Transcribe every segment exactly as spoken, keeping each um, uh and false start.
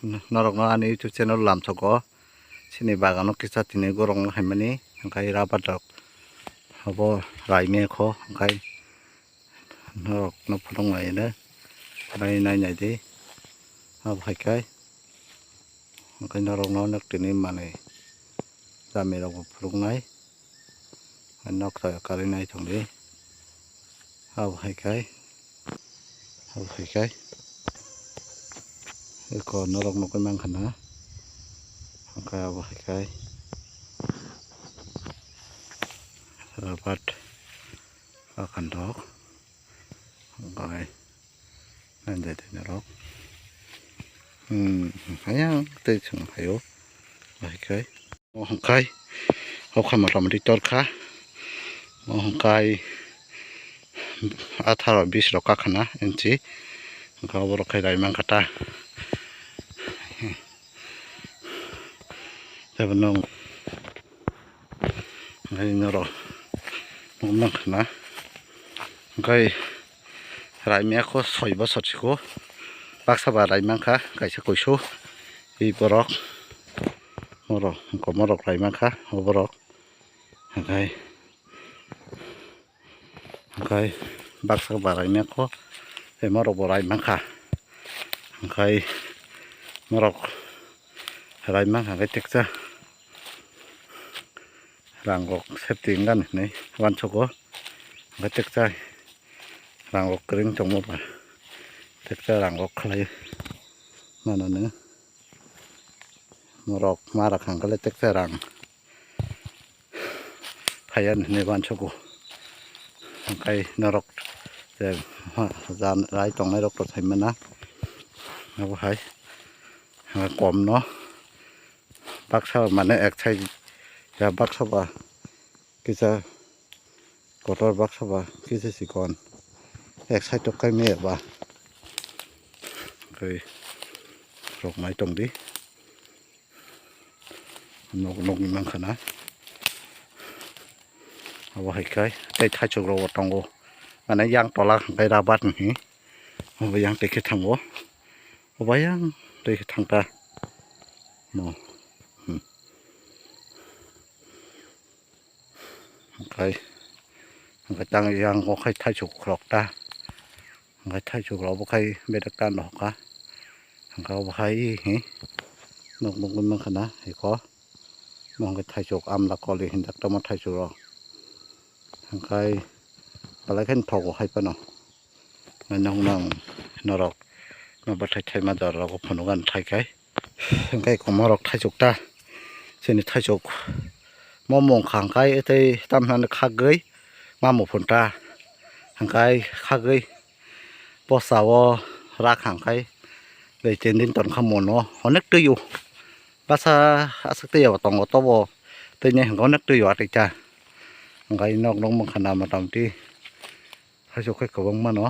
Norokno ani YouTube channel lamsogo, chini bagano kisa tini gorokno haimani, hwnkhe rabar rok abo raimekho, hwnkhe norokno phunuknai hwnwi nai nai di. Abo hai khe, hwnkhe norokno nwk tini manwi jamirokbo phunuknai. Noksa karwi nai tongdi. Abo hai khai. Abo hai khai. Eko norok nukwi mankha na. Hwnkhe abo hai khai. Rabat bagan rok. Hwnkhe. Nanjai twi norok. Hmm, hayang tei chwng haio. Bahai khai. O hwnkhe. O kha mota moti torkha. O hwnkhe atharo bis rok kakhana inchi. Hwnkhe oborok khai rai mankha ta. Tei bo nwng. Hwnkhe norok nukmankha na. Hwnkhe raimya kho soi bosor siko. Baksa ba raimankha kaisa kuisu. Tei borok. Borok, komorok raimankha, o borok. Hwnkhe. Hwnkhe baksa ba raimya kho. Tei morok bo raimankha. Hwnkhe morok raimankha hwnkhe teksa. Rang rok safety wngani hinwi uansugo. Hwnkhe teksa rang rok kwrwng tongma ba teksa rang rok khlai mano nw. Norok ma rok hwnkhe le teksa rang phaiya hinwi uansugo. Hwnkhe norok je jan rai tongnai rok to saimana. Abo hai kom no. Baksa mane ek side ya baksa ba kisa kotor baksa ba kisa sikon ek side o kai me ba kai rok mai tong di nok nok ni mankha na abo hai kai tei thaichuk rok bo tongo mane yang tola hwnkhe rabat ni obo yang tei khe thango obo yang tei khe thang ta. No. Hmm. Hwnkhe, hwnkhe tang yang o khai thaichuk rok ta. Hwnkhe thaichuk rok bo khai bedek ta no kha. Hwnkhe obo hai hi nok nugwi mankha na eko. Mo hwnkhe thaichuk amla koli hinjak tamo thaichuk rok. Hwnkhe belai kheno thogo hai phano. Nang nang norok no bathai thaima jora rogo phunukgani thai khai. Hwnkhe komorok thaichuk ta chini thaichuk mo mung kha hwnkhe tei tamhinani khagwi mamung phunta hwnkhe khagwi posa o rak hwnkhe tei tending tonkha mono onek twi o basa aswk twi abo tongo tobo tei nai hwnkhe onek twi o atwi ta hwnkhe nok nok mankha na motamti. Thaichuk khai kwbangma no.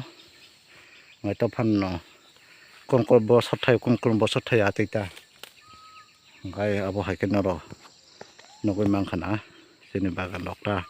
Hwnkhe to phano kun kun bosor thai, kun kun bosor thai atwi ta. Hwnkhe abo hai khe norok nugwi mankha na chini bagan rok ta.